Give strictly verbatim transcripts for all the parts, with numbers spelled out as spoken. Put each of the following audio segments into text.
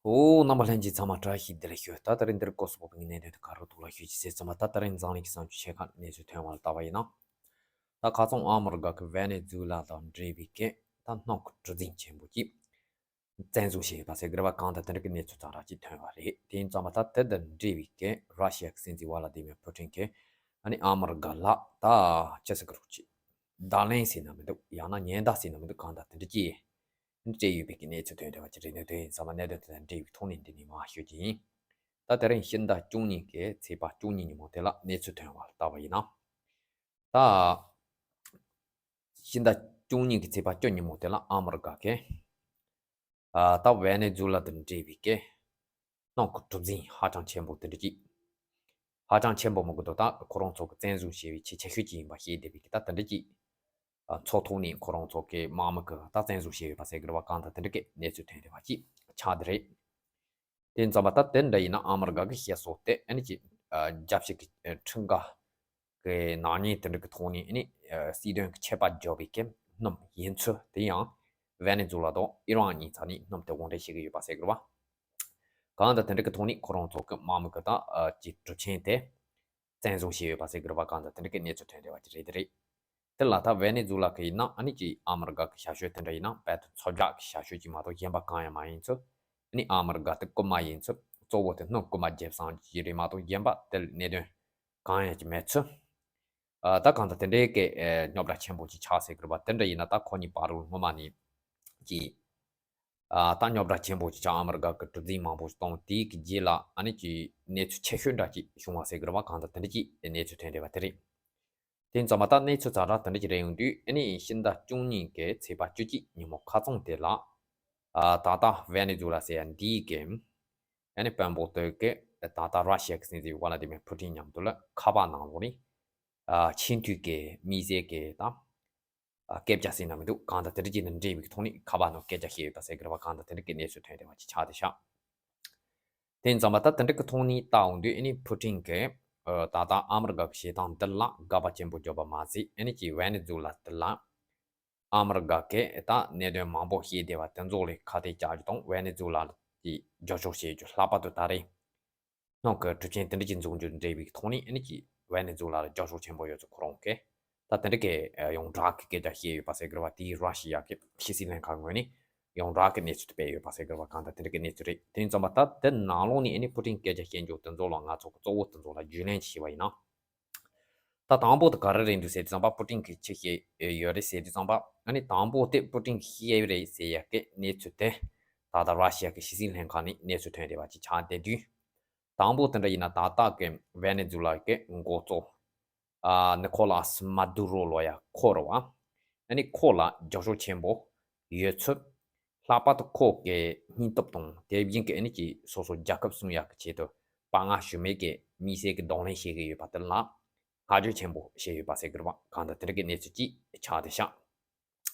ཨོ། རྣམ་པ་ལྷན་རྒྱས་ཚང་མ་བཀྲ་ཤིས་བདེ་ལེགས་ཞུ། ད་ད་རིང་འདིར་སྐོར་སོགས་པའི་གནད་དོན་དུ་ག་རུ་ཐུག་ལ་ཞུ་ཅི་ཟེར་ཙམ་པ། ད་ད་རིང་འཛམ་གླིང་གི་བཟང་སྤྱོད་ཆེ་ཁག་གནས་ཚུལ་ཐོན་པ་ལ་ལྟ་བ་ཡིན་ན། ད་ཁ་སང་ཨ་མི་རི་ཀ་གི་ཝེ་ནེ་ཛུ་ལ་དང་འབྲེལ་བའི་གི་ད་སྣུམ་གྱི་གྲུ་གཟིངས་ཆེན་པོ་ཅིག་བཙན་བཟུང་བྱས་ཡོད་པ་ཟེར་གི་རེད་བ། གང་ལྟར་དེ་འདྲ་གི་གནས་ཚུལ་ཙམ་ར་ཅིག་ཐོན་པ་རེད། དེ་ཡིན་ཙམ་པ་ད་དེ་དང་འབྲེལ་བའི་གི་ར་ཤི་ཡ་གི་སྲིད་འཛིན་ཝ་ལ་དི་མིར་ཕུ་ཊིན་གི་ཨ་ནི་ཨ་མི་རི་ཀ་ལ་ད་ཅི་ཟེར་གི་རེད། ཅིག་བརྡ་ལན་ཟེར་ན་མི་འདུག་ཡང་ན་ཉེན་བརྡ་ཟེར་ན་མི་འདུག་གང་ལྟར་དེ་འདྲ་ཅིག་སྤྲད་ཡོད་པའི་གི་གནས་ཚུལ་ཐོན་བསྡད་པ་ཅིག་རེད། འདི་དོན་ཡིན་ཙང་མ་གནད་དོན་དེ་དང་འབྲེལ་བའི་ཐོག་ནས་འདི་ནས་མར་ཞུ་རྒྱུ་ཡིན། ད་དེ་རིང་ཕྱི་ཟླ་བཅུ་གཉིས་ཀྱི་ཚེས་པ་བཅུ་གཉིས་ཉིན་མོ་དེ་ལ་གནས་ཚུལ་ཐོན་པ་ལ་ལྟ་བ་ཡིན་ན། ད་ཕྱི་ཟླ་བཅུ་གཉིས་ཀྱི་ཚེས་པ་བཅུ་ཉིན་མོ་དེ་ལ་ཨ་མི་རི་ཀ་གི་ཨ་ད་ཝེ་ནེ་ཛུ་ལ་དང་འབྲེལ་བའི་གི་སྣུམ་གྱི་གྲུ་གཟིངས་ཧ་ཅང་ཆེན་པོ་དེ་འདྲ་ཅིག་ཧ་ཅང་ཆེན་པོ་མི་དགོས་ད་ཁོ་རང་ཚོ་གི་བཙན་བཟུང་བྱས་པའི་ཆེས་ཆེ་ཤོས་ཅིག་ཡིན་པ་ཤེས་བསྡད་པའི་གི་ད་དེ་འདྲ་ཅིག་ཨ་མཚོ་ཐོག་ནས་ཁོ་རང་ཚོ་གི་དམག་མི་གི་ད་བཙན་བཟུང་བྱས་ཡོད་པ་ཟེར་གི་རེད་བ། གང་ལྟར་དེ་འདྲ་གི་གནས་ཚུལ་ཐོན་བསྡད་པ་ཅིག་ཆགས་བསྡད་རེད། དེ་ཙམ་པ་ད་དེ་འདྲ་ཡིན་ན་ཨ་མི་རི་ཀ་གི་བཤད་སྲོལ་དེ་ཨ་ནི་ཅིག་ཨ་རྒྱལ་སྤྱི་གི་ཨ་ཁྲིམས་འགལ་གི་ནག་ཉེས་དེ་འདྲ་གི་ཐོག་ནས་ཨ་ནི་ཨ་སྲིད་དོན་གི་ཆད་པ་བཅག་པའི་གི་སྣུམ་ཡིན་ཚུལ། དེ་ཡང་ཝེ་ནེ་ཛུ་ལ་དང་ཨི་རན་གཉིས་ཚང་ནས་སྣུམ་དེ་དབོར་འདྲེན་བྱེད་ཀྱི་ཡོད་པ་ཟེར་གི་རེད་བ། གང་ལྟར་དེ་འདྲ་གི་ཐོག་ནས་ཁོ་རང་ཚོ་གི་དམག་མི་གི་ད་ཨ་ཅིག་གྲུ་ཆེན་དེ་བཙན་བཟུང་བྱས་ཡོད་པ་ཟེར་གི་རེད་བ། གང་ལྟར་དེ་འདྲ་གི་གནས་ཚུལ་ཐོན་བསྡད་པ་ཅིག་རེད་དེ་རེད། དེ་ལ་ད་ཝེ་ནེ་ཛུ་ལ་གི་ཡིན་ན་ཨ་ནི་ཅིག་ཨ་མི་རི་ཀ་གི་ཞབས་ཞུ་དེ་འདྲ་ཡིན་ན་དཔལ་དུ་མཚོ་བྱ་གི་ཞབས་ཞུ་ཅིག་མ་གཏོགས་གཞན་པ་གང་ཡང་མ་ཡིན་ཚུལ། ཨ་ནི་ཨ་མི་རི་ཀ་དེ་རྐུན་མ་ཡིན་ཚུལ། གཙོ་བོ་དེ་སྣུམ་རྐུན་མ་རྒྱབ་ས་ཅིག་རེད་མ་གཏོགས་གཞན་པ་དེ་ལ་གནད་དོན་གང་ཡང་ཅིག་མེད་ཚུལ། ཨ་ད་གང་ལྟར་དེ་འདྲའི་གི་ཨེ་རྙོག་དྲ་ཆེན་པོ་ཅིག་ཆགས་ཟེར་གི་རེད་བ། དེ་འདྲ་ཡིན་ན་ད་ཁོ་གཉིས་བར་དུ་སྔོན་མ་ནས་ཀྱི་ཨ་ད་རྙོག་དྲ་ཆེན་པོ་ཅིག་ཆགས། ཨ་མི་རི་ཀ་གི་གྲུ་གཟིངས་མང་པོ་ཞིག་བཏང་། དེའི་གི་རྗེས་ལ་ཨ་ནི་ཀྱི་གནས་ཚུལ་ཆེ་ཤོས་འདྲ་ཅིག་བྱུང་བ་ཟེར་གི་རེད་བ། གང་ལྟར་དེ་འདྲ་ཅིག་གནས་ཚུལ་ཐོན་བསྡད་པ་དེ་རེད། དེ་ཙམ་པ་ད་གནས་ཚུལ་ཙམ་ར་དེ་འདྲ་ཅིག་རེད་ཡོང་དུས་ཨ་ནི་ཕྱི་ཟླ་བཅུ་གཉིས་ཀྱི་ཚེས་པ་བཅུ་གཅིག་ཉིན་མོ་ཁ་རྩང་དེ་ལ་ཨ་ད་ལྟ་ཝེ་ནེ་ཛུ་ལ་ཟེར་ཡ་འདིའི་གི་ཨ་ནི་དཔོན་པོ་དེ་གི་ད་ལྟ་ར་ཤི་ཡ་གི་སྲིད་འཛིན་ཝ་ལ་དི་མིར་ཕུ་ཊིན་མཉམ་དུ་ལ་ཁ་པར་ནང་ལོགས་ནས་ཨ་ཆེས་མཐོའི་གི་དམིགས་བསལ་གི་ད་ཨ་སྐད་ཆ་ཟེར་ན་མི་འདུག་གང་ལྟར་དེ་འདྲ་ཅིག་དང་འབྲེལ་བའི་ཐོག་ནས་ཁ་པར་ནང་སྐད་ཆ་བཤད་ཡོད་པ་ཟེར་གི་རེད་བ། གང་ལྟར་དེ་འདྲ་གི་གནས་ཚུལ་ཐོན་བསྡད་པ་ཅིག་ཆགས་བསྡད་ཤག་དེ་ཙམ་པ་ད་དེ་འདྲ་གི་ཐོག་ནས་ལྟ་འོང་དུས་ཨ་ནི་ཕུ་ཊིན་གི་ཨ་ད་ལྟ་ཨ་མི་རི་ཀ་གི་བྱེད་སྟངས་འདི་ལ་དགག་པ་ཆེན་པོ་བརྒྱབ་པ་མ་ཟད། ཨ་ནི་ཀྱི་ཝེ་ནེ་ཛུ་ལ་འདི་ལ་ཨ་མི་རི་ཀ་གི་ད་གནད་དོན་མང་པོ་བཤད་བསྡད་པ་དེ་ཚོ་ལ་ཁ་གཏད་བཅག་རྒྱུ་དང་། ཝེ་ནེ་ཛུ་ལ་གི་རྒྱབ་སྐྱོར་བྱེད་རྒྱུ། ལྷག་པར་དུ་ད་རེས་སྣུམ་གྱི་གྲུ་ཆེན་དེ་འདྲ་ཅིག་འཛུགས་རྒྱུ་འབྲེལ་བའི་ཐོག་ནས་ཨ་ནི་ཀྱི་ཝེ་ནེ་ཛུ་ལ་ལ་རྒྱབ་སྐྱོར་ཆེན་པོ་ཡོད་ཚུལ་ཁོ་རང་གིས་ད་དེ་འདྲ་གི་ཡོངས་གྲགས་ཀྱི་སྐད་ཆ་བཤད་ཡོད་པ་ཟེར་གི་རེད་བ། དེའི་ར་ཤི་ཡ་གི་ཕྱི་སྲིད་ལྷན་ཁང་ངོས་ནས་ཡོངས་གྲགས་ཀྱི་གནས་ཚུལ་དེ་སྤེལ་ཡོད་པ་ཟེར་གི་རེད་བ། གང་ལྟར་དེ་འདྲ་གི་གནས་ཚུལ་རེད། དེ་ཡིན་ཙམ་པ་ད་དེ་ནང་ལོགས་ནས་ཨ་ནི་ཕུ་ཊིན་སྐད་ཆ་བཤད་རྒྱུ་དེ་ཚོ་ལ་ང་ཚོ་གི་གཙོ་བོ་དེ་ཚོ་ལ་རྒྱུས་ལོན་བྱས་པ་ཡིན་ན། ད་དང་པོ་དེ་ག་རེ་རེད་འདུག་ཟེར་དུས་ཙམ་པ། ཕུ་ཊིན་གིས་ཅི་བཤད་ཡོད་རེད་ཟེར་དུས་ཙམ་པ། ཨ་ནི་དང་པོ་དེ་ཕུ་ཊིན་གིས་བཤད་ཡོད་རེད་ཟེར་ཡ་གི་གནས་ཚུལ་དེ་ད་ལྟ་ར་ཤི་ཡ་གི་ཕྱི་སྲིད་ལྷན་ཁང་ནས་གནས་ཚུལ་ཐོན་བསྡད་པ་ཅིག་ཆགས་བསྡད་དུས། དང་པོ་དེ་འདྲ་ཡིན་ན་ད་ལྟ་གི་ཝེ་ནེ་ཛུ་ལ་གི་འགོ་གཙོ་ཨ་ནི་ཁོ་ལ་སི་མ་དུ་རོ་ལོ་ཡ་ཁོ་རེད་བ། ཨ་ནི་ཁོ་ལ་རྒྱབ་སྐྱོར་ཆེན་པོ་ཡོད་ཚུལ། ལྷག་པར་དུ་ཁོ་གི་སྙིང་སྟོབས་དང་དེ་བཞིན་གི་ཨ་ནི་ཀྱི་སོ་སོ་རྒྱལ་ཁབ་སྲུང་ཡག་གི་ཆེད་དུ་དཔའ་ངར་ཞུམ་མེད་ཀྱི་དམིགས་བསལ་གྱི་གདོང་ལེན་བྱེད་ཀྱི་ཡོད་པ་དེ་ལ་བསྔགས་བརྗོད་ཆེན་པོ་བྱས་ཡོད་པ་ཟེར་གི་རེད་བ། གང་ལྟར་དེ་འདྲ་གི་གནས་ཚུལ་ཅིག་ཆགས་བསྡད་ཤག་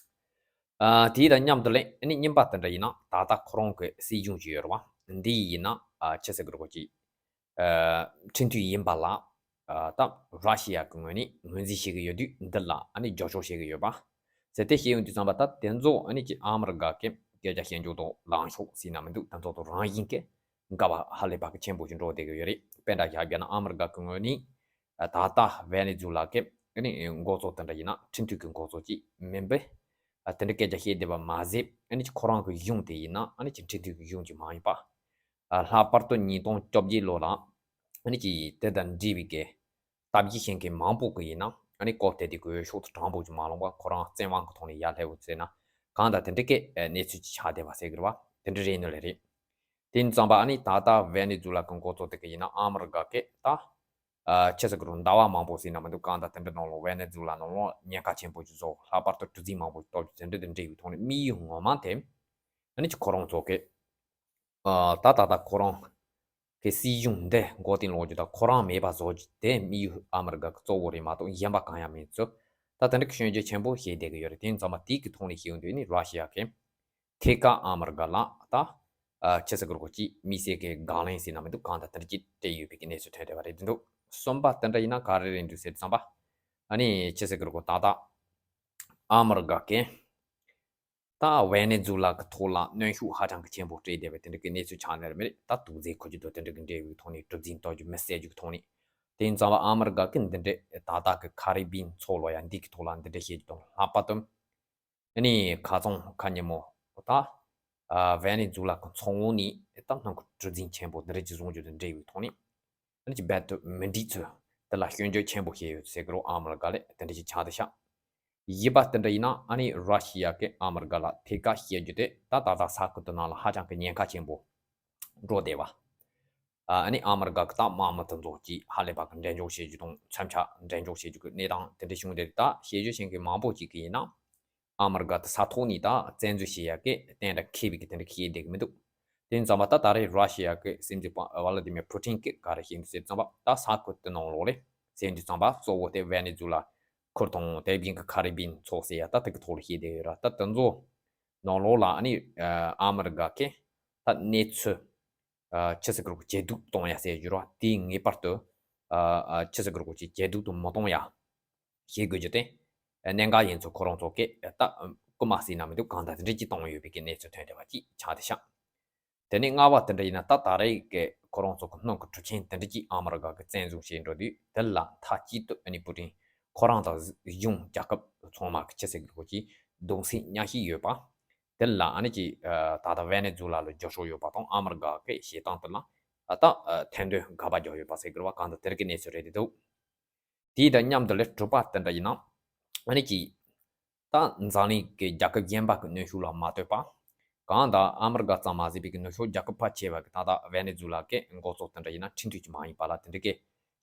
ཨ་དེ་དང་མཉམ་དུ་ལས་ཨ་ནི་གཉིས་པ་དེ་འདྲ་ཡིན་ན་ད་ལྟ་ཁོ་རང་གི་སྲིད་གཞུང་ཅིག་ཡོད་རེད་བ། འདི་ཡིན་ན་ཨ་ཆི་ཟེར་གི་རེད་གོ་ཅིག་ཨ་ཁྲིམས་མཐུན་ཡིན་པ་ལ་ཨ་ད་ར་ཤི་ཡ་གི་ངོས་ནས་ངོས་འཛིན་བྱེད་ཀྱི་ཡོད་དུས། འདི་ལ་ཨ་ནི་རྒྱབ་སྐྱོར་བྱེད་ཀྱི་ཡོད་པ་ཟེར་དེ་བཤད་ཡོང་དུས་ཙམ་པ། ད་དེ་ཚོ་ཨ་ནི་ཀྱི་ཨ་མི་རི་ཀ་གི་སྐད་ཆ་བཤད་རྒྱུ་དང་ལངས་ཕྱོགས་ཟེར་ན་མི་འདུག་དེ་ཚོ་དང་རང་བཞིན་གྱི་འགལ་བ་ཧ་ལས་པ་གི་ཆེན་པོ་ཞིག་འགྲོ་བསྡད་ཀྱི་ཡོད་རེད། དཔེ་འདྲ་བཞག་རྒྱུ་ན་ཨ་མི་རི་ཀ་གི་ངོས་ནས་ད་ལྟ་ཝེ་ནེ་ཛུ་ལ་གི་ཨ་ནི་འགོ་གཙོ་དེ་འདྲ་ཡིན་ན་ཁྲིམས་མཐུན་གྱི་འགོ་གཙོ་ཅིག་མིན་པས། ཨ་དེ་འདྲ་སྐད་ཆ་བཤད་བསྡད་པ་མ་ཟད། ཨ་ནི་ཁོ་རང་གི་གཞུང་དེ་ཡིན་ན་ཨ་ནི་ཁྲིམས་མཐུན་གྱི་གཞུང་ཅིག་མ་ཡིན་པ། ཨ་ལྷག་པར་དུ་ཉིས་སྟོང་བཅོ་བརྒྱད་ལོ་ལ་ཨ་ནི་ཀྱི་དེ་དང་འབྲེལ་བའི་གི་ལྟ་བཤལ་བྱེད་མཁན་མང་པོ་གི་ཡིན་ན་ཨ་ནི་སྐོར་དེ་དེ་གི་འོས་ཤོག་ཐེངས་དང་པོ་ཅིག་མ་ལོངས་པ། ཁོ་རང་བཙན་དབང་གི་ཐོག་ནས་ཡར་སླེབས་ཡོད་ཟེར་ན་གང་ལྟར་དེ་འདྲ་གི་གནས་ཚུལ་ཅིག་ཆགས་བསྡད་པ་ཟེར་གི་རེད་བ། དེ་འདྲ་རེད་ནི་ལས་རེད། དེ་ཡིན་ཙམ་པ་ཨ་ནི་ད་ལྟ་ཝེ་ནེ་ཛུ་ལ་གི་འགོ་གཙོ་དེ་གི་ཡིན་ན་ཨ་མི་རི་ཀ་གི་ད་ཨ་ཆི་ཟེར་གི་རེད། ཟླ་བ་མང་པོ་ཟེར་ན་མི་འདུག་གང་ལྟར་དེ་འདྲ་ནང་ལོགས་ཝེ་ནེ་ཛུ་ལ་ནང་ལོགས་ཉེན་ཁ་ཆེན་པོ་ཅིག་བཟོ། ལྷག་པར་དུ་གྲུ་གཟིངས་མང་པོ་ཅིག་གཏོར་རྒྱུ་དེ་འདྲ་དང་འབྲེལ་བའི་ཐོག་ནས་དམིགས་ཡུལ་ངོ་མ་དེ་ཨ་ནི་ཅིག་ཁོ་རང་ཚོ་གི་ཨ་ད་ད་ལྟ་ཁོ་རང་གི་སྲིད་གཞུང་འདི་མགོ་རྟིང་སློག་རྒྱུ་དང་ཁོ་རང་མེད་པ་བཟོ་རྒྱུ་དེ་དམིགས་ཡུལ་ཨ་མི་རི་ཀ་གི་གཙོ་བོ་རེད་མ་གཏོགས་གཞན་པ་གང་ཡང་མེད་ཚུལ། ད་དེ་འདྲ་གི་སྐྱོན་བརྗོད་ཆེན་པོ་བྱས་བསྡད་ཀྱི་ཡོད་རེད། དེ་ཡིན་ཙམ་པ་དེའི་གི་ཐོག་ནས་བཤད་ཡོང་དུས་ནི་ར་ཤི་ཡ་གི་ཐད་ཀར་ཨ་མི་རི་ཀ་ལ་ད་ཨ་ཆི་ཟེར་གི་རེད་གོ་ཅིག་དམིགས་བསལ་གྱི་དགག་ལན་ཟེར་ན་མི་འདུག་གང་ལྟར་དེ་འདྲ་ཅིག་སྤྲད་ཡོད་པའི་གི་གནས་ཚུལ་ཐོན་བསྡད་པ་རེད། དེ་འདུག་གསུམ་པ་དེ་འདྲ་ཡིན་ན་ག་རེ་རེད་འདུག་ཟེར་དུས་ཙམ་པ། ཨ་ནི་ཆི་ཟེར་གི་རེད་གོ་ད་ལྟ་ཨ་མི་རི་ཀ་གི་ ད་ཝེ་ནེ་ཛུ་ལ་གི་ཐོག་ལ་གནོན་ཤུགས་ཧ་ཅང་གི་ཆེན་པོ་སྤྲད་བསྡད་པའི་དེ་འདྲ་གི་གནས་ཚུལ་ཆགས་ནི་རེད་མ་རེད། ད་དུག་རྫས་ཁུར་རྒྱུ་དང་དེ་འདྲ་གི་འབྲེལ་བའི་ཐོག་ནས་གྲུ་གཟིངས་གཏོང་རྒྱུ་མི་སེལ་རྒྱུ་གི་ཐོག་ནས། དེ་ཡིན་ཙང་ཨ་མི་རི་ཀ་གི་འདི་འདྲའི་ད་ལྟ་གི་ཁ་རི་བིན་མཚོ་ལོ་ཡ་འདི་གི་ཐོག་ལ་འདི་འདྲ་བཤད་རྒྱུ་དང་ལྷག་པར་དུ། ཨ་ནི་ཁ་ཚང་ཁ་ཉིན་མོ་ད་ཝེ་ནེ་ཛུ་ལ་གི་མཚོ་ངོས་ནས་ད་སྣུམ་གི་གྲུ་གཟིངས་ཆེན་པོ་འདི་འདྲ་ཅིག་བཟུང་རྒྱུ་དང་འབྲེལ་བའི་ཐོག་ནས། ཨ་ནི་ཅིག་རྦད་དེ་མི་འགྲིག་ཚུལ་དེ་ལ་སྐྱོན་བརྗོད་ཆེན་པོ་བྱས་ཡོད་ཟེར་གི་རོ། ཨ་མི་རི་ཀ་ལ་དེ་འདྲ་ཞིག་ཆགས་བསྡད་ཤག་ཡིན་པ་དེ་འདྲ་ཡིན་ན་ཨ་ནི་ར་ཤི་ཡ་གིས་ཨ་མི་རི་ཀ་ལ་ཐད་ཀར་བཤད་རྒྱུ་དེ་ད་ད་ལྟ་ས་ཁུལ་དེ་ནང་ལ་ཧ་ཅང་གི་ཉེན་ཁ་ཆེན་པོ་འགྲོ་བསྡད་པ། ཨ་ནི་ཨ་མི་རི་ཀ་གི་ད་དམག་མི་དེ་ཚོ་གིས་ཧ་ལས་པ་གི་འགྲེམས་འཇོག་བྱེད་རྒྱུ་དང་མཚོན་ཆ་འགྲེམས་འཇོག་བྱེད་རྒྱུ་གི་གནས་སྟངས་དེ་འདྲ་བྱུང་བསྡད། ད་བཤད་རྒྱུ་བྱེད་མཁན་མང་པོ་ཅིག་གིས་ཡིན་ན། ཨ་མི་རི་ཀ་དེ་ས་ཐོག་ནས་ད་བཙན་འཛུལ་བྱེད་ཡ་གི་གཏན་ལ་འཁེལ་བའི་གི་དེ་འདྲ་བཤད་བསྡད་གི་མི་འདུག་དེ་ཡིན་ཙང་མ་ད་ད་རེས་ར་ཤི་ཡ་གི་སྲིད་འཛིན་པ་ཝ་ལ་ཏི་མིར་ཕུ་ཏིན་གིས་ག་རེ་བཤད་འདུག་ཟེར་ཙང་མ། ད་ས་ཁུལ་དེ་ནང་ལོགས་ལ་བཤད་འདུག་ཙང་མ་གཙོ་བོ་དེ་ཝེ་ནེ་ཛུ་ལ་ཁུལ་དང་དེ་བཞིན་གི་ཁ་རི་བིན་མཚོ་ཟེར་ཡ་ད་དེ་གི་ཐོག་ལ་བཤད་བསྡད་ཡོད་ར། ད་དེ་ཚོ་ནང་ལོགས་ལ་ཨ་ནི་ཨ་མི་རི་ཀ་གིས་ད་གནས་ཚུལ་ཨ་ཆི་ཟེར་གི་རེད། ཇེ་སྡུག་གཏོང་ཡ་ཟེར་རྒྱུ་ར། དེ་ངེས་པར་དུ་ཨ་ཨ་ཆི་ཟེར་གི་རེད། ཇེ་སྡུག་ཏུ་མི་གཏོང་ཡ་བྱེད་དགོས་རྒྱུ་དེ་གནད་འགག་ཡིན་ཚུལ་ཁོ་རང་ཚོ་གིས་ད་རྐུ་མ་བརྩིས་ན་མི་འདུག་གང་ལྟར་དེ་འདྲ་ཅིག་བཏང་ཡོད་པའི་གི་གནས་ཚུལ་ཐོན་བསྡད་པ་ཅིག་ཆགས་བསྡད་ཤག་དེ་ནས་ལྔ་པ་དེ་འདྲ་ཡིན་ན་ད་ད་རེས་ཀྱི་ཁོ་རང་ཚོ་གི་སྣུམ་གི་གྲུ་ཆེན་དེ་འདྲ་ཅིག་ཨ་མི་རི་ཀ་གིས་བཙན་བཟུང་བྱས་འགྲོ་དུས། དེ་ལ་མཐའ་གཅིག་ཏུ་ཨ་ནི་པུ་ཏིན་ཁོ་རང་དང་གཞུང་རྒྱལ་ཁབ་ཚང་མ་གི་ཆི་ཟེར་གི་རེད། ཀྱི་གདུང་སེམས་མཉམ་བསྐྱེད་ཡོད་པ། དེ་ལ་ཨ་ནི་ཅིག་ད་ལྟ་ཝེ་ནེ་ཛུ་ལ་ལ་རྒྱབ་སྐྱོར་ཡོད་པ་དང་ཨ་མི་རི་ཀ་གི་བྱེད་སྟངས་དེ་ལ་ད་ཐེར་འདོན་དགག་པ་རྒྱག་ཡོད་པ་ཟེར་གི་རེད་པ། གང་ལྟར་དེ་རིགས་ཀྱི་གནས་ཚུལ་རེད་དེ་འདུག་དེ་དང་མཉམ་དུ་ལས་དྲུག་པ་དེ་འདྲ་ཡིན་ན། ཨ་ནི་ཅིག་ད་འཛམ་གླིང་གི་རྒྱལ་ཁབ་གཞན་པ་གི་གནོན་ཤུགས་ལ་མ་ལྟོས་པ། གང་ལྟར་ཨ་མི་རི་ཀ་ཙམ་མ་ཟད་པའི་གི་ནུབ་ཕྱོགས་རྒྱལ་ཁབ་ཕལ་ཆེ་བ་གིས་ད་ལྟ་ཝེ་ནེ་ཛུ་ལ་གི་འགོ་གཙོ་དེ་འདྲ་ཡིན་ན་ཁྲིམས་མཐུན་གྱི་མ་ཡིན་པ་ལ་དེ་འདྲ་གི་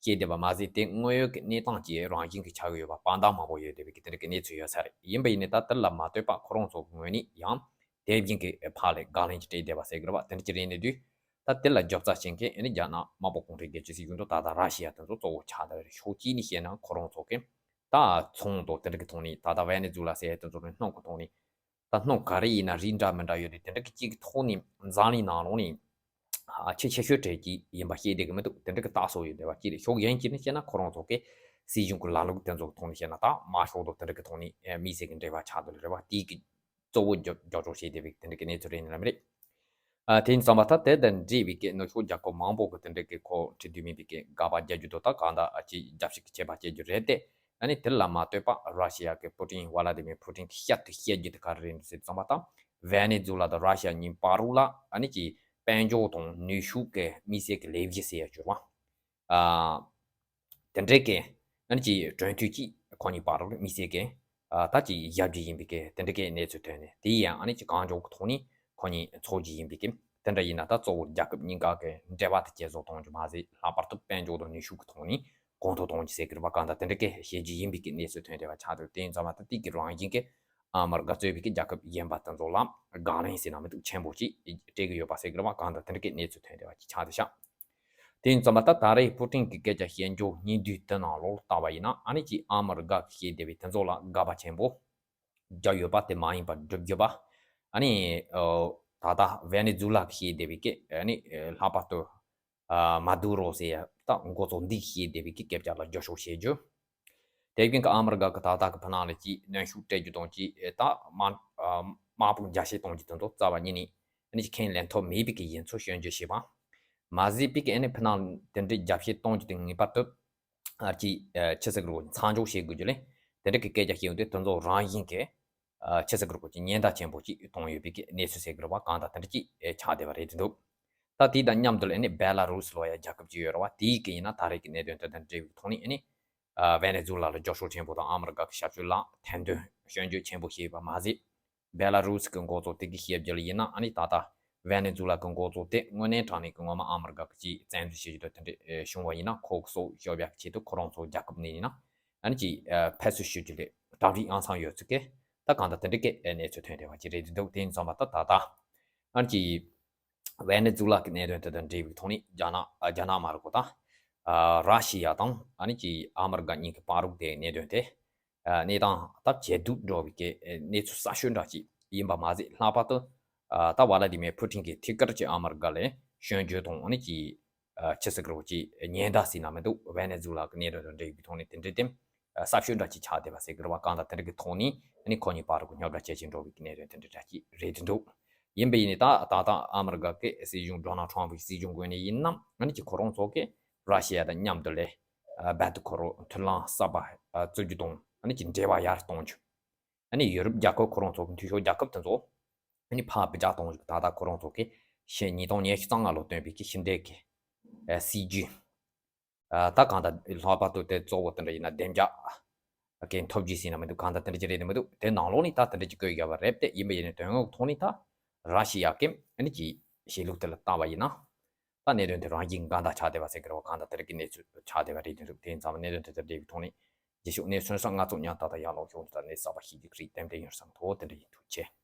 བཤད་བསྡད་པ་མ་ཟད། དེ་དངོས་ཡོད་ཀྱི་གནས་སྟངས་ཀྱི་རང་བཞིན་གྱི་ཆགས་ཀྱི་ཡོད་པ་དཔང་རྟགས་མང་པོ་ཡོད་བསྡད་པའི་གི་དེ་འདྲ་གི་གནས་ཚུལ་ཡོད་ས་རེད། ཡིན་པ་ཡིན་ནའི་ད་དེ་ལ་མ་ལྟོས་པ་ཁོ་རང་ཚོ་གི་ངོས་ནས་ཡང་དེ་བཞིན་གྱི་ཕར་ལ་དགག་ལན་ཅིག་སྤྲད་བསྡད་པ་ཟེར་གི་རེད་པ། དེ་འདྲ་ཅིག་རེད་ནས་དུས། ད་དེ་ལ་རྒྱབ་རྩ་བྱེད་མཁན་ཨ་ནི་རྒྱ་ནག་དམར་པོ་གུང་ཁྲན་རྒྱལ་གཅེས་སྲིད་གཞུང་དང་ད་ལྟ་ར་ཤི་ཡ་དེ་ཚོ་གཙོ་བོ་ཆགས་བསྡད་པ་རེད། ཕྱོགས་གཅིག་ནས་བཤད་ན་ཁོ་རང་ཚོ་གི་ད་ཚོང་དང་དེ་འདྲ་གི་ཐོག་ནས། ད་ལྟ་ཝེ་ནེ་ཛུ་ལ་ཟེར་ཡ་དེ་ཚོ་ནི་སྣུམ་གི་ཐོག་ནས། ད་སྣུམ་ག་རེ་ཡིན་ན་རིགས་འདྲ་མི་འདྲ་ཡོད་རེད། དེ་འདྲ་གི་གཅིག་གི་ཐོག་ནས་འཛམ་གླིང་ནང་ལོགས་ནས་ཨ་ཆེས་ཆེ་ཤོས་གྲས་ཀྱི་ཡིན་པ་བཤད་བསྡད་གི་མི་འདུག་དེ་འདྲ་གི་རྟགས་སོགས་ཡོད་བསྡད་པ་གཅིག་རེད། ཕྱོགས་གཞན་གཅིག་ནས་བཤད་ན་ཁོ་རང་ཚོ་གི་སྲིད་གཞུང་གི་ལམ་ལུགས་དེ་ཚོ་གི་ཐོག་ནས་བཤད་ན་ད་དམར་ཤོག་དང་དེ་འདྲ་གི་ཐོག་ནས་ཨ་དམིགས་བསལ་གི་འབྲེལ་བ་ཆགས་བསྡད་རེད་པ། དེའི་གི་གཙོ་བོ་རྒྱབ་རྒྱབ་སྐྱོར་བྱེད་བསྡད་པའི་དེ་འདྲ་གི་གནས་ཚུལ་རེད་ནི་ར་མི་རེད། ཨ་དེ་ཡིན་ཙང་མ་ད་དེ་དང་འབྲེལ་བའི་གི་ནུབ་ཕྱོགས་རྒྱལ་ཁབ་མང་པོ་གི་དེ་འདྲ་གི་ཁོ་ཁྲིམས་མཐུན་མིན་པའི་གི་དགག་པ་རྒྱག་རྒྱུ་དང་ད་གང་ལྟར་ཨ་ཅིག་རྒྱབ་བཤིག་གི་བྱེད་པ་བྱེད་རྒྱུ་རེད་དེ། ཨ་ནི་དེ་ལ་མ་ལྟོས་པ་ར་ཤི་ཡ་གི་པུ་ཏིན་ཝ་ལ་ཏི་མིར་པུ་ཏིན་གི་བཤད་དུ་བཤད་རྒྱུ་དེ་ག་རེ་རེད་འདུག་ཟེར་ཙང་མ་ད་ཝེ་ནེ་ཛུ་ལ་དང་ར་ཤི་ཡ་གཉིས་བར་རུ་ལ་ཨ་ནི་ཅིག་དཔལ་འབྱོར་དང་ནུས་ཤུགས་གི་དམིགས་བསལ་གི་ལས་གཞི་ཟེར་ཡ་གྱུར་བ། ཨ། དེ་འདྲའི་གི་ཨ་ནི་ཅིག་གྲོས་མཐུན་ཅིག་ཁོ་གཉིས་བར་དམིགས་བསལ་གི་ཨ་ད་ཅིག་བཞག་རྒྱུ་ཡིན་པའི་གི་དེ་འདྲའི་གི་གནས་ཚུལ་ཐོན་ནས། དེ་ཡང་ཨ་ནི་ཅིག་གང་མགྱོགས་ཀྱི་ཐོག་ནས་ཁོ་གཉིས་ཚོགས་རྒྱུ་ཡིན་པའི་གི། དེ་འདྲ་ཡིན་ན་ད་གཙོ་བོ་རྒྱལ་ཁབ་གཉིས་ཀ་གི་འབྲེལ་བ་དེ་ཇེ་བཟང་གཏོང་རྒྱུ་མ་ཟད། ལྷག་པར་དུ་དཔལ་འབྱོར་དང་ནུས་ཤུགས་ཀྱི་ཐོག་ནས་གོང་མཐོར་གཏོང་རྒྱུ་ཟེར་གི་རེད་པ། གང་ལྟར་དེ་འདྲའི་གི་བྱེད་རྒྱུ་ཡིན་པའི་གི་གནས་ཚུལ་ཐོན་བསྡད་པ་ཆགས་འདུག་དེ་ཡིན་ཙང་མ་ད་དེ་གི་རང་བཞིན་གི་ཨ་མི་རི་ཀ་གཙོས་པའི་གི་རྒྱལ་ཁབ་གཞན་པ་དེ་ཚོ་ལ་དགག་ལན་ཟེར་ན་མི་འདུག་ཆེན་པོ་ཅིག་སྤྲད་གི་ཡོད་པ་ཟེར་གི་རེད་པ། གང་ལྟར་དེ་འདྲའི་གི་གནས་ཚུལ་ཐོན་བསྡད་པ་ཅིག་ཆགས་བསྡད་ཤག་དེ་ཡིན་ཙང་མ་ད་ད་རེས་པུ་ཏིན་གྱི་སྐད་ཆ་བཤད་རྒྱུ་གཉིས་བསྡུས་དེ་ནང་ལོགས་ལྟ་བ་ཡིན་ན། ཨ་ནི་ཅིག་ཨ་མི་རི་ཀ་གིས་བཤད་བསྡད་པའི་དེ་ཚོ་ལ་དགག་པ་ཆེན་པོ་རྒྱག་ཡོད་པ་དེ་མ་ཡིན་པར་སྒྲུབ་རྒྱུ་པ། ཨ་ནི་ཨོ་ད་ལྟ་ཝེ་ནེ་ཛུ་ལ་གིས་བཤད་བསྡད་པའི་སྐད། ཨ་ནི་ལྷག་པར་དུ་ཨ་མ་དུ་རོ་ཟེར་ཡ་ད་འགོ་གཙོ་འདི་གིས་བཤད་བསྡད་པའི་སྐད་ཆ་ལ་རྒྱབ་སྐྱོར་བྱེད་རྒྱུ། དེ་བཞིན་གྱི་ཨ་མི་རི་ཀ་གིས་ད་ལྟ་གི་ཕི་ནང་ལ་ཅིག་གནོན་ཤུགས་སྤྲད་རྒྱུ་དང་ཅིག་ད་དམག་དམག་དཔུང་རྒྱ་སྐྱེད་གཏོང་རྒྱུ་དེ་ཚོ་རྩ་བ་ཉིད་ནས་ཨ་ནི་ཅིག་ཁས་ལེན་ཐབས་མེད་པའི་གི་ཡིན་ཚུལ་སྐྱོན་བརྗོད་བྱས་པ་མ་ཟད་པའི་གི། ཨ་ནི་ཕི་ནང་དེ་འདྲའི་རྒྱ་སྐྱེད་གཏོང་རྒྱུ་དེ་ངེས་པར་དུ་ཨ་ཅིག་ཨ་ཆི་ཟེར་གི་རེད། མཚམས་འཇོག་བྱེད་དགོས་རྒྱུ་ལས། དེ་འདྲ་གི་སྐད་ཆ་བཤད་ཡོང་དུས་དེ་ཚོ་རང་བཞིན་གྱི་ཨ་ཆི་ཟེར་གི་རེད། ཅིག་ཉེན་བརྡ་ཆེན་པོ་ཅིག་བཏང་ཡོད་པའི་གི་གནས་ཚུལ་ཟེར་གི་རེད་པ། གང་ལྟར་དེ་འདྲ་ཅིག་ཨེ་ཆགས་བསྡད་པ་རེད་འདུག་ད་དེ་དང་མཉམ་དུ་ལ་ཨ་ནི་བེ་ལ་རུ་སི་ལབ་ཡ་རྒྱལ་ཁབ་ཅིག་ཡོད་རེད་པ། དེའི་གི་ཡིན་ན་ད་རེས་ཀྱི་གནད་དོན་དེ་དང་འབྲེལ་བའི་ཐོག་ནས་ཨ་ནི་ཨ་ཝེ་ནེ་ཛུ་ལ་ལ་རྒྱབ་སྐྱོར་ཆེན་པོ་དང་ཨ་མི་རི་ཀ་གི་ཞབས་ཞུ་ལ་ཐེར་འདོན་སྐྱོན་བརྗོད་ཆེན་པོ་བྱས་པ་མ་ཟད། བེ་ལ་རུ་སི་གི་འགོ་གཙོ་དེ་གིས་བཤད་རྒྱུ་ལ་ཡིན་ན། ཨ་ནི་ད་ལྟ་ཝེ་ནེ་ཛུ་ལ་གི་འགོ་གཙོ་དེ་དངོས་གནས་དྲང་གནས་ཀྱི་ངོ་མ་ཨ་མི་རི་ཀ་གིས་ཅིག་བཙན་འཛུལ་བྱེད་རྒྱུ་དང་དེ་འདྲ་བྱུང་བ་ཡིན་ན་ཁོ་གི་སྲོག་སྐྱོབ་ཡག་གི་ཆེད་དུ་ཁོ་རང་ཚོ་རྒྱལ་ཁབ་ནས་ཡིན་ན་ཨ་ནི་ཅིག་ཕར་ཚུར་ཞུ་རྒྱུ་ལས་གྲ་སྒྲིག་ཨང་སང་ཡོད་ཚུལ་གྱི་ད་གང་ལྟར་དེ་འདྲ་གི་གནས་ཚུལ་ཐོན་བསྡད་པ་ཅིག་རེད་འདུག་དེ་ཡིན་ཙང་མ་ད་ད་ལྟ་ཨ་ནི་ཅིག་ཝེ་ནེ་ཛུ་ལ་གི་གནད་དོན་དེ་དང་འབྲེལ་བའི་ཐོག་ནས་རྒྱ་ནག་རྒྱ་ནག་མ་རེད་གོ། ད་ར་ཤི་ཡ་དང་ཨ་ནི་ཅིག་ཨ་མི་རི་ཀ་གཉིས་ཀྱི་བར་རུ་དེ་གནད་དོན་དེ། ཨ་གནས་སྟངས་སྟབས་ཇེ་སྡུག་འགྲོ་བའི་གི་གནས་ཚུལ་གསར་ཤོས་འདྲ་ཅིག་ཡིན་པ་མ་ཟད། ལྷག་པར་དུ་ཨ་ད་ཝ་ལ་ཏི་མེ་ཕུ་ཏིན་གྱིས་ཐད་ཀར་གྱི་ཨ་མི་རི་ཀ་ལ་སྐྱོན་བརྗོད་དང་ཨ་ནི་ཅིག་ཨ་ཆི་ཟེར་གི་རེད། ཅིག་ཉེན་བརྡ་ཟེར་ན་མི་འདུག་ཝེ་ནེ་ཛུ་ལ་གི་གནད་དོན་དང་འབྲེལ་བའི་ཐོག་ནས་དེ་འདྲའི་སྟེང་ གསར་ཤོས་འདྲ་ཅིག་ཆགས་བསྡད་པ་ཟེར་གི་རེད་བ། གང་ལྟར་དེ་འདྲ་གི་ཐོག་ནས་ཨ་ནི་ཁོ་གཉིས་བར་དུ་རྙོག་དྲ་སྐྱེལ་བཞིན་འགྲོ་བའི་གནས་དོན་དེ་འདྲ་འདྲ་ཅིག་རེད་འདུག། ཡིན་པ་ཡིན་ནའི་ད་ད་ལྟ་ཨ་མི་རི་ཀ་གི་སྲིད་གཞུང་ཌོ་ནལ་ཊམ་པ་གི་སྲིད་གཞུང་ངོས་ནས་ཡིན་ན་ཨ་ནི་ཅིག་ཁོ་རང་ཚོ་གི་ར་ཤི་ཡ་དང་མཉམ་དུ་ལས་རྦད་དེ་ཁོ་རང་མཐུན་ལམ་གསར་པ་བཙུགས་རྒྱུ་དང་ཨ་ནི་ཅིག་འབྲེལ་བ་ཡར་གཏོང་རྒྱུ། ཨ་ནི་ཡུ་རོབ་རྒྱལ་ཁབ་ཁོ་རང་ཚོ་གི་འཐུས་ཤོར་རྒྱལ་ཁབ་དེ་ཚོ་ཨ་ནི་ཕར་འབུད་རྒྱག་གཏོང་རྒྱུ། ད་ལྟ་ཁོ་རང་ཚོ་གི་ཕྱི་ཉིས་སྟོང་ཉི་ཤུ་རྩ་ལྔ་ལོ་བཏོན་པའི་གི་ཕྱི་འབྲེལ་གི་སྲིད་ཇུས། ད་གང་ལྟར་ལྷག་པར་དུ་དེ་གཙོ་བོ་དེ་འདྲ་ཡིན་ན་བདེ་འཇགས་ཀྱི་ཐོབ་རྒྱུ་ཟིན་ན་མི་འདུག། གང་ལྟར་དེ་འདྲ་ཅིག་རེད་དེ་མི་འདུག། དེ་ནང་ལོགས་ནས་ད་དེ་འདྲ་ཅིག་བཀོད་ཡོད་པ་རེད་དེ། ཡིན་པ་ཡིན་ནའི་དོན་དངོས་ཐོག་ནས་ད་ར་ཤི་ཡ་གི་ཨ་ནི་ཅིག་གཞི་ལུགས་དེ་ལ་བལྟ་བ་ཡིན་ན། ད་གནད་དོན་དེ་རང་བཞིན་འགལ་ཟླ་ཆགས་བསྡད་པ་ཟེར་གི་རེད་བ། གང་ལྟར་དེ་རིགས་ཀྱི་གནས་ཚུལ་ཆགས་བསྡད་པ་རེད་དེ་འདུག། དེ་ཡིན་ཙང་གནད་དོན་དེ་དང་འབྲེལ་བའི་ཐོག་ནས་རྗེས་ཕྱོགས་གནས་ཚུལ་སོགས་ང་ཚོ་ཉམས་ཏག་ཏག་ཡར་ལོག་ཤོག་འདི་ལྟ་ནས་གསར་པ་ཤེས་རྒྱུ་ཞིག་ཏན་ཏན་ཡོང་བསམ་ཐོག་དེ་འདྲ་ཡིན། ཐུགས་རྗེ་ཆེ།